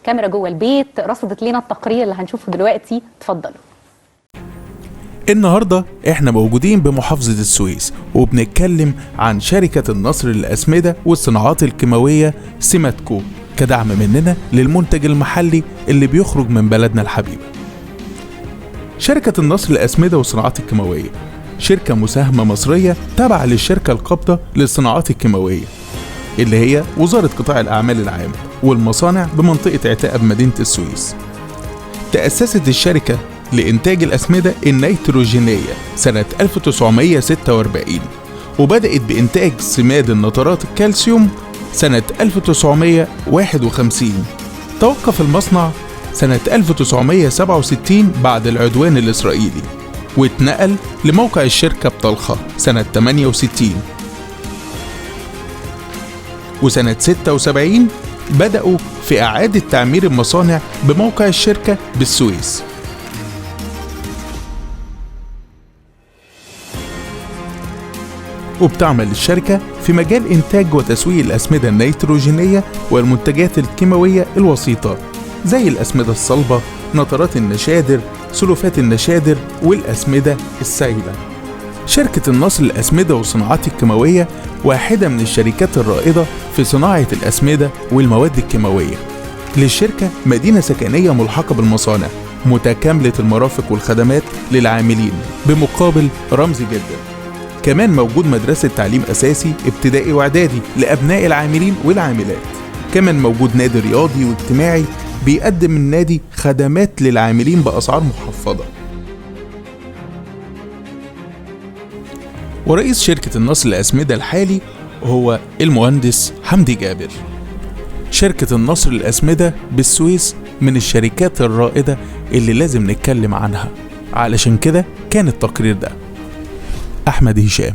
كاميرا جوه البيت رصدت لنا التقرير اللي هنشوفه دلوقتي. اتفضلوا. النهاردة احنا موجودين بمحافظة السويس وبنتكلم عن شركة النصر للأسمدة والصناعات الكيماوية سيماتكو، كدعم مننا للمنتج المحلي اللي بيخرج من بلدنا الحبيبة. شركة النصر للأسمدة والصناعات الكيماوية شركة مساهمة مصرية تابعة للشركة القابضة للصناعات الكيماوية اللي هي وزارة قطاع الأعمال العام والمصانع بمنطقة عتاقة بمدينة السويس. تأسست الشركة لإنتاج الأسمدة النيتروجينية سنة 1946، وبدأت بإنتاج سماد النترات الكالسيوم سنة 1951. توقف المصنع سنة 1967 بعد العدوان الإسرائيلي، واتنقل لموقع الشركة بطلخة سنة 68، وسنة 76 بدأوا في إعادة تعمير المصانع بموقع الشركة بالسويس. وبتعمل الشركة في مجال إنتاج وتسويق الأسمدة النيتروجينية والمنتجات الكيماوية الوسيطة زي الأسمدة الصلبة، نترات النشادر، سلوفات النشادر، والأسمدة السائلة. شركة النصر للأسمدة والصناعات الكيماوية واحدة من الشركات الرائدة في صناعة الأسمدة والمواد الكيماوية. للشركة مدينة سكنية ملحقة بالمصانع متكاملة المرافق والخدمات للعاملين بمقابل رمزي جدا. كمان موجود مدرسة تعليم أساسي ابتدائي وإعدادي لأبناء العاملين والعاملات. كمان موجود نادي رياضي واجتماعي بيقدم النادي خدمات للعاملين بأسعار محفظة. ورئيس شركة النصر للأسمدة الحالي هو المهندس حمدي جابر. شركة النصر للأسمدة بالسويس من الشركات الرائدة اللي لازم نتكلم عنها، علشان كده كان التقرير ده. أحمد هشام،